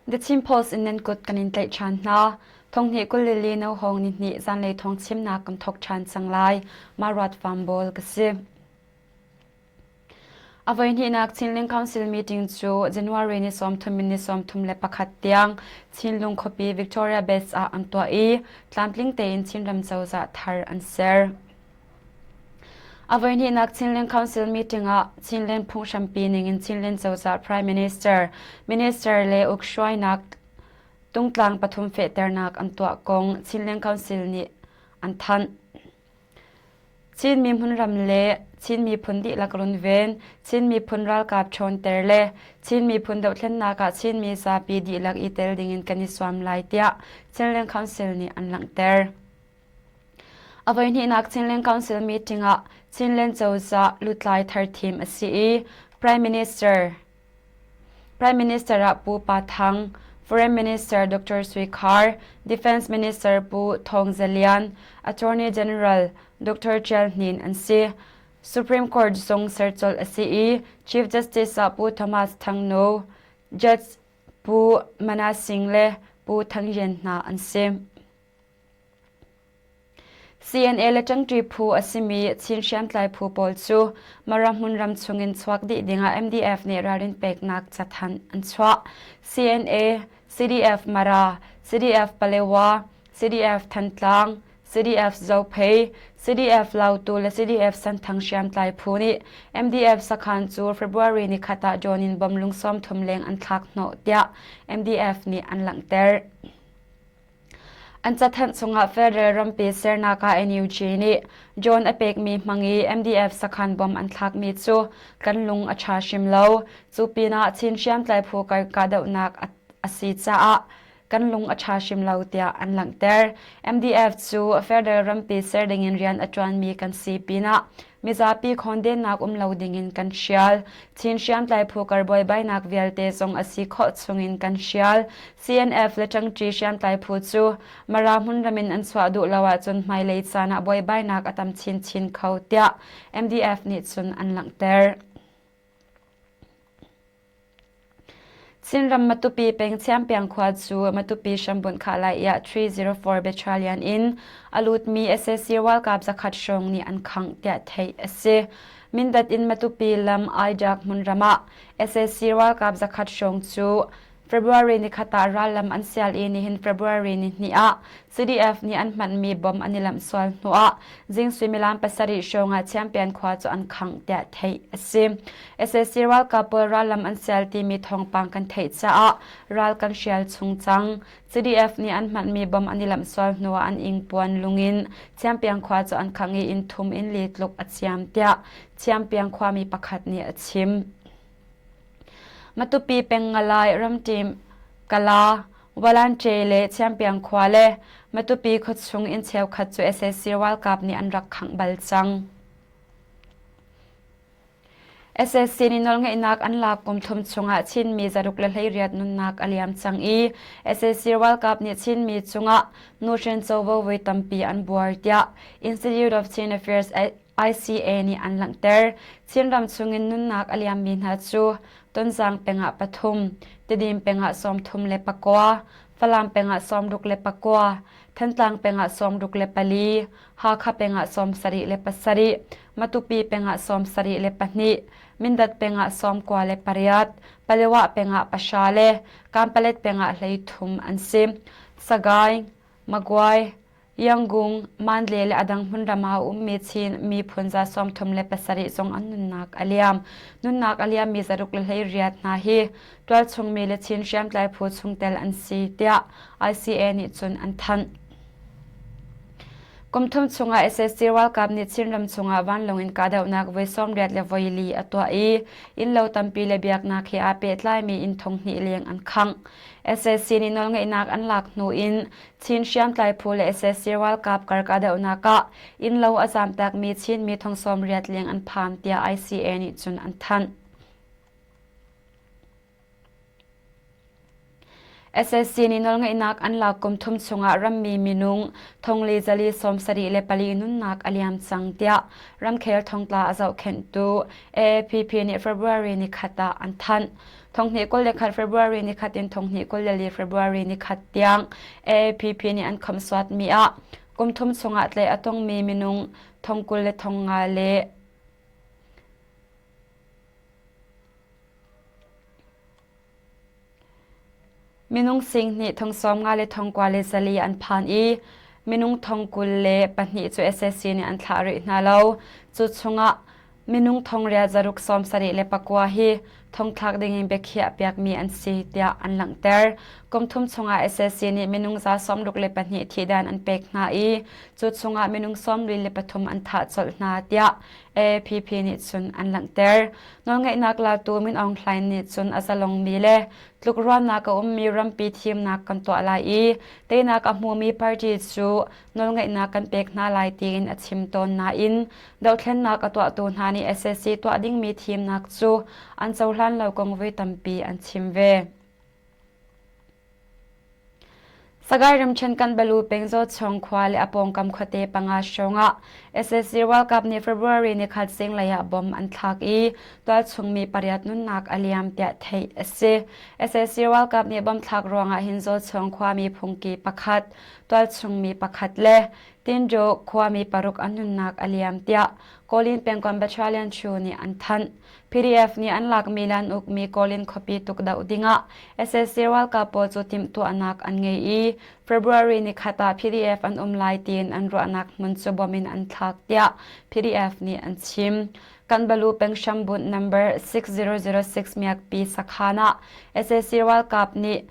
The Chin Post in nan kut kan in tlaih ṭhan hna. Thonghnih 22 no hawng ni hnih zanlei thawng chimnak kan thawk ṭhan cang lai. Maruat Farm ka si. A voihnihnak Chinlink Council meeting cu January ni 30 in ni 31 tiang Chinlung khuapi Victoria Base ah an tuah i tlamtling tein Chinram cozah thar an ser. A voihnihnak Chinland Council meeting ah Chinland phunghrampi ningin Chinland cozah Prime Minister, Minister le ukhruainak tungtlang pathum fehternak an tuah kong Chinland Council nih an thanh. Chin miphun ram le Chin miphun dihlak runven, Chin miphun ralkap ṭhawnter le Chin miphun dohthlennak ah Chin mi zapi dihlak i tel dingin kan i zuam lai tiah Chinland Council nih an langhter. A voihnihnak Chinland Council meeting ah Chinland cozah lutlai thar thim a si i Prime Minister Prime Minister ah Pu Pa Thang, Foreign Minister Dr. Sui Khar, Defense Minister Pu Thawng Za Lian, Attorney General Dr. Tial Hnin an si. Supreme Court zung ser colh a si i Chief Justice ah Pu Thomas Thang No, Judge Pu Mana Singh le Pu Thang Yen hna an si. CNA le ṭangṭi phu a simi Chin hriamtlai phu pawl cu Mara hmunram chungin chuak dih dingah MDF nih ralrin peknak cathanh an chuah. CNA, CDF Mara, CDF Palewa, CDF Thantlang, CDF Zophei, CDF Lautu le CDF Senthang hriamtlai phu nih MDF sakhan cu February nikhat ah drone in bom lung 30 leng an thlak hnawh tiah MDF nih an langhter. An cathanh chungah federal rampi sernak ah NUG nih John a pekmi hmang i MDF sakhan bom an thlakmi cu kan lung a ṭha hrim lo. Cu pinah Chin hriamtlai phu kahdohnak a si caah kan lung a ṭha hrim lo tiah an langhter. MDF cu federal rampi ser dingin rian a ṭuanmi kan si pinah Mizapi khawndennak um lo dingin kan hrial. Chin hriamtlai phu kar buaibainak vialte zong a si khawh chungin kan hrial. CNF le Ṭangṭi hriamtlai phu cu Mara hmunram in an chuah duh lo ahcun hmailei caan ah buaibainak a tam chinchin kho tiah MDF nih cun an langhter. Chinram Matupi peng Chiampiang khua cu Matupi hrambunh khah lai ah 304 Battalion in a lutmi sac ralkap zakhat hrawng nih an khangh tiah theih a si. Mindat in Matupi lam Aidak hmunram ah sac ralkap zakhat hrawng cu February nikhat ah rallam an sial i nihin February nihnih ah CDF nih an hmanhmi bomb an i lamh sual hnuah zing suimilam pasarih hrawng ah Chiampian khua cu an khangh tiah theih a si. Sac ralkap pawl rallam an sial timi thawngpang kan theih caah ral kan hrial chung cang. CDF nih an hmanhmi bomb an i lamh sual hnuah an ingpuan lungin Chiampiang khua cu an khangh i inn thum in li tluk a ciam tiah Chiampiang khuami pakhat nih a chim. Matupi peng Ngalai ramṭim Kala, Walanche le Chiampiang khua le Matupi khuachung inn cheukhat cu sac ralkap nih an rak khangh bal cang. Sac nih nawlngeihnak an lak kum thum chungah Chinmi zaruk le 18 nunnak a liam cang i sac ralkap nih Chinmi cungah nuhrin covo voi tampi an buar tiah Institute of Chin Affairs ICA nih an langhter. Chinram chungin nunnak a liammi hna cu Tonzang pengah pathum, Tedim pengah 39, Falam pengah 69, Thantlang pengah 64, Hakha pengah 77, Matupi pengah 72, Mindat pengah 98, Palewa pengah pahra le Kanpalet pengah 13 an si. Sagaing, Magway, Yangon, Mandalay le a dang hmunram ah a ummi Chin miphun za 37 zong an nunnak a liam. Nunnak a liammi zaruk le 18 hna hi tualchungmi le Chin hriamtlai phu chungtel an si tiah ICA nih cun an thanh. Kum thum chungah sac ralkap nih Chinram chungah vanlawng in kahdohnak voi 80 le voi li a tuah i innlo tampi le biaknak he aa pehtlaimi inn thong hnih leng an khangh. Sac nih nawlngeihnak an lak hnu in Chin hriamtlai phu le sac ralkap kar kahdohnak ah innlo a zamtakmi Chinmi thong 80 leng an phan tiah ICA nih cun an thanh. SSC nih nawlngeihnak an lak kum thum chungah rammi minung thongli zali 74 nunnak a liam cang tiah ramkhel thongtla a zohkhenhtu AAPP nih February nikhat ah an thanh. Thonghnih 21 February nikhat in thonghnih 24 February nikhat tiang AAPP nih an khomhsuatmi ah kum thum chungah tlaih a tongmi minung thong 20 le thong nga le Minung sing hnih thong 50 le thong 9 le 4 an phan i minung thong 22 cu SSC nih an thlah rih hna lo. Cu chungah minung thong riat zaruk 79 hi thongthlak dingin biakhiah piakmi an si tiah an langhter. Kum thum chungah SSC nih minung za 62 thihdan an pek hna i cu chungah minung 43 an thah colh hna tiah AAPP nih cun an langhter. Nawlngeihnak latu Min Aung Hlaing nih cun a zalongmi le tlukruannak a ummi rampi thimnak kan tuah lai i teinak a hmumi party cu nawlngeihnak kan pek hna lai tiin a chim tawn nain dohthlennak a tuahtu hna nih SSC tuah dingmi thimnak cu an cohlan lo kong voi tampi an chim ve. Sagaing ramṭhen Kanbalu peng Zawchawng khua le a pawngkam khuate panga hrawngah sac ralkap nih February nikhat zinglei ah bomb an thlak i tualchung mi pariat nunnak a liam tiah theih a si. Sac ralkap nih bomb thlak ruangah hin Zawchawng khuami phungki pakhat, tualchung mi pakhat le Tindaw khuami paruk an nunnak a liam tiah Kawlin pengkomh Battalion Chu nih an thanh. PDF nih an lakmi le an ukmi Kawlin khuapi tukdoh dingah sac ralkap pawl cu timhtuahnak an ngei i February nikhat ah PDF an um lai tiin an ruahnak hmun cu bom in an thlak tiah PDF nih an chim. Kanbalu peng hrambunh number 6006 miakpi sakhan ah sac ralkap nih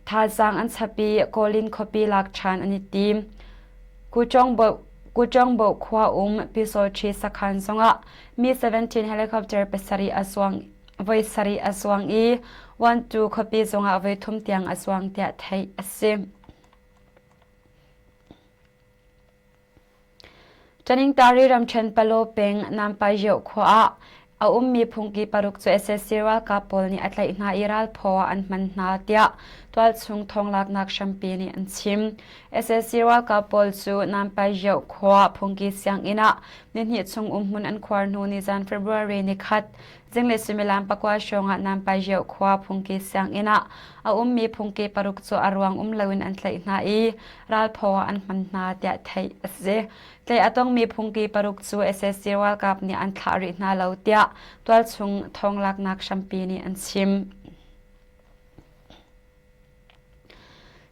Thazaang an chap i Kawlin khuapi lak ṭhan an i tim. Kuchongbo khua um Pyusawṭhi sakhan zongah Mi-17 helicopter pasarih a zuang voi sarih a zuang i Wantu khuapi zongah voi thum tiang a zuang tiah theih a si. Taningtari ramṭhen Palaw peng Nampayioh khua ah a ummi phungki paruk cu sac ralkap pawl nih a tlaih hna i ralphaw ah an hman hna tiah tualchung thawnglaknak hrampi nih an chim. Sac ralkap pawl cu Nampayioh khua phungki sianginn ah nihnih chung umhmun an khuar hnu nizan February nikhat zinglei suimilam pakua hrawng ah Nampayioh khua phungki sianginn ah a ummi phungki paruk cu a ruang um loin an tlaih hna i ralphaw ah an hman hna tiah theih a si. Tlaih a tongmi phungki paruk cu sac ralkap nih an thlah rih hna lo tiah tualchung thawnglaknak hrampi nih an chim.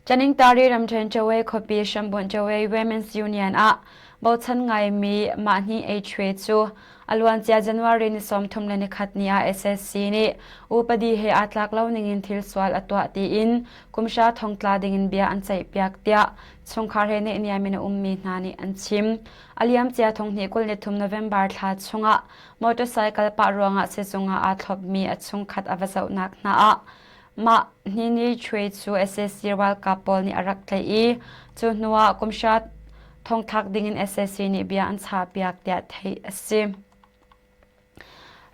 Caningtari ramṭhen Chawe khuapi hrambunh Chawe Women's Union ah bochan ngaimi Mahni Ei cu a luancia January ni 31 ni ah SSC nih upadi he aa tlak lo ningin thil sual a tuah tiin kumhra thongtla dingin bia an ceihpiak tiah chungkhar he neihniam in a ummi hna nih an chim. A liamcia thonghnih 23 November thla chungah motorcycle pah ruangah sizung ah aa thlopmi a chungkhat a va zohnak hna ah mah Hnini Chue cu sac ralkap pawl nih a rak tlaih i cu hnuah kumhra thongthlak dingin sac nih bia an chahpiak tiah theih a si.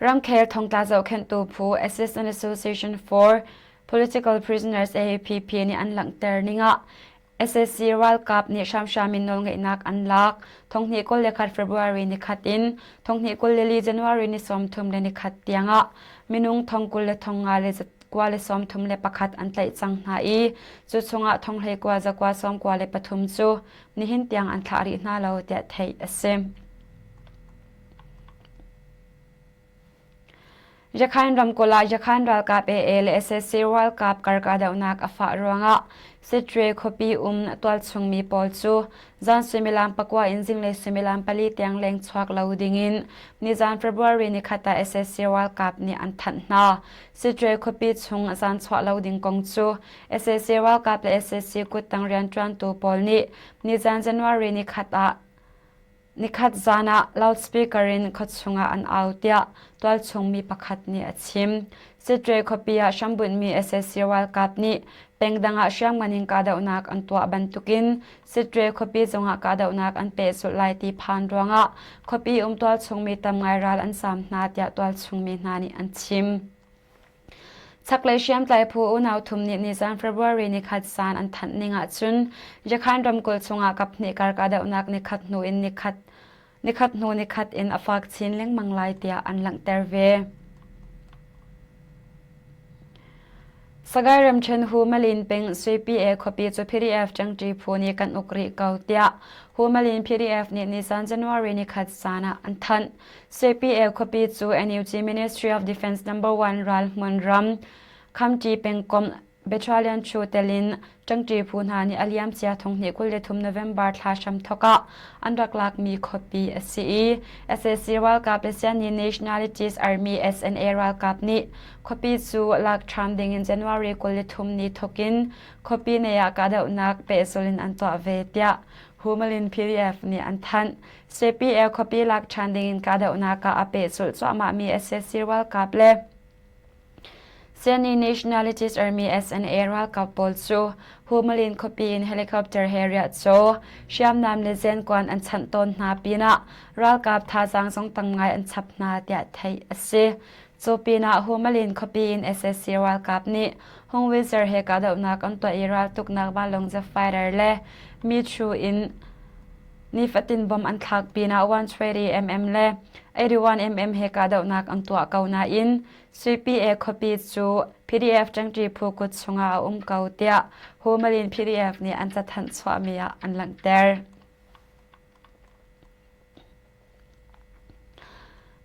Ramkhel thongtla zohkhenhtu phu Assistant Association for Political Prisoners AAPP nih an langhter ningah sac ralkap nih hramhram in nawlngeihnak an lak. Thonghnih 21 February nikhat in thonghnih 24 January ni 30 le nikhat tiangah minung thong 20 le thong nga le kua le 31 an tlaih cang hna i cu chungah thong hlei kua zakua sawm kua le pathum cu nihin tiang an thlah rih hna lo tiah theih a si. Yakhain ramkulh ah Yakhain ralkap AA le sac ralkap kar kahdohnak a fah ruangah Sittwe khuapi um tualchung mi pawl cu zan suimilam pakua in zinglei suimilam pali tiang leng chuak lo dingin nizan February nikhat ah sac ralkap nih an thanh hna. Sittwe khuapi chung zan chuah lo ding kong cu sac ralkap le sac kuttang rianṭuantu pawl nih nizan January nikhat ah Nikhat zan ah loudspeaker in khuachung ah an au tiah tualchung mi pakhat nih a chim. Sittwe khuapi ah hrambunhmi sac ralkap nih pengdang ah hriamngan in kahdohnak an tuah bantukin Sittwe khuapi zongah kahdohnak an pehzulh lai ti phan ruangah khuapi um tualchung mi tam ngai ral an saam hna tiah tualchung mi hna nih an chim. Chaklei hriamtlai phu unau thum nih nizan February nikhat zan an thanh ning ahcun Yakhan ramkulh chungah kaphnih kar kahdohnak nikhat hnu in nikhat nikhat hnu nikhat in a fak chin lengmang lai tiah an langhter ve. Sagaing ramṭhen Humalin peng Suipi khuapi cu PDF ṭangṭi phu nih kan uk rih ko tiah Humalin PDF nih nisan January nikhat zan ah an thanh. Suipi khuapi cu NUG Ministry of Defense Number 1 ral hmun ram Khamṭi pengkomh Battalion Chu tel in ṭangṭi phu hna nih a liamcia thonghnih 23 November thla hramthawk ah an rak lakmi khuapi a si i sac ralkap le Siani Nationalities Army SNA ralkap nih khuapi cu lak ṭhan dingin January 23 ni thawk in khuapi nei ah kahdohnak pehzulh in an tuah ve tiah Humalin PDF nih an thanh. CPA khuapi lak ṭhan dingin kahdohnak ah a pehzulh cuahmahmi sac ralkap le Siani Nationalities Army SNA ralkap pawl cu Humalin khuapi in helicopter he riahcaw, hriamnam le zenkuan an chanh tawn hna pinah ralkap thazaang zong tam ngai an chap hna tiah theih a si. Cu pinah Humalin khuapi in sac ralkap nih Hungwizar he kahdohnak an tuah i raltuknak vanlawng jet fighter le Mi-2 in nifatin bom an thlak pinah 120 mm le 81 mm he kahdohnak an tuah ko nain Suipi khuapi cu PDF ṭangṭi phu kut chungah a um ko tiah Humalin PDF nih an cathanh chuahmi ah an langhter.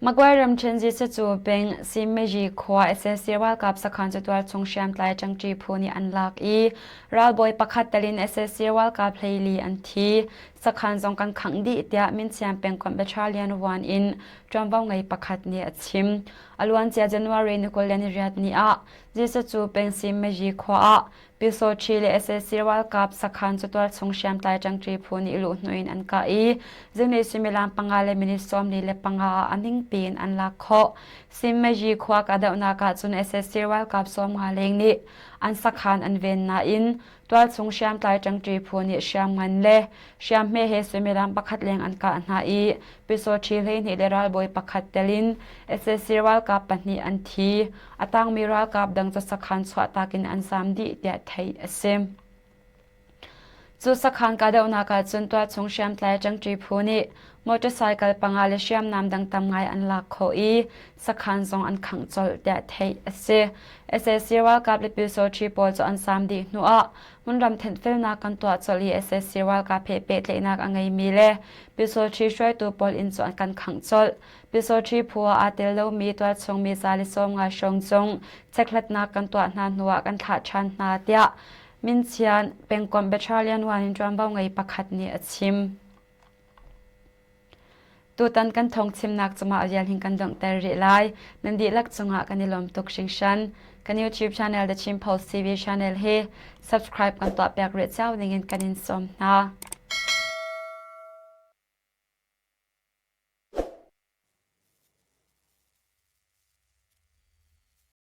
Magway ramṭhen Zisacu peng Simmeji khua sac ralkap sakhan cu tualchung hriamtlai ṭangṭi phu nih an lak i ralbawi pakhat tel in sac ralkap 14 an thi. Sakhan zong kan khangh dih tiah Minciam pengkomh Battalion 1 in ṭuanvo ngei pakhat nih a chim. A luancia January ni 28 ni ah Zisacu peng Simmeji khua ah Pyusawṭhi le sac ralkap sakhan cu tualchung hriamtlai ṭangṭi phu nih luhhnawh in an kah i zinglei suimilam panga le minute 45 ah a ningpi in an lak khawh. Simmayi khua kahdohnak ah cun sac ralkap 50 leng nih an sakhan an ven nain tualchung hriamtlai ṭangṭi phu nih hriamngan le hriamhme he suimilam pakhat leng an kah hna i Pyusawṭhi 12 le ralbawi pakhat tel in sac ralkap pahnih an thi. A tangmi ralkap dang cu sakhan chuahtak in an zaam dih tiah theih a si. Cu sakhan kahdohnak ah cun tualchung hriamtlai ṭangṭi phu nih motorcycle panga le hriamnam dang tam ngai an lak khawh i sakhan zong an khangh colh tiah theih a si. Sac ralkap le Pyusawṭhi pawl cu an zaam dih hnuah hmunram thenhfelnak kan tuah colh i sac ralkap he pehtlaihnak a ngeimi le Pyusawṭhi hruaitu pawl inn cu an kan khangh colh. Pyusawṭhi phu ah aa tel lomi tualchung mi za le 50 hrawng cung chekhlatnak kan tuah hna hnuah kan thlah ṭhan hna tiah Minchian pengkomh Battalion 1 in ṭuanvo ngei pakhat nih a chim. Tutan kan thawngchimnak cungah vial hin kan donghter rih lai. Nan dihlak cungah kan i lawm tuk hringhran. Kan YouTube channel The Chin Post TV channel hi subscribe kan tuahpiak rih cio dingin kan in sawm hna.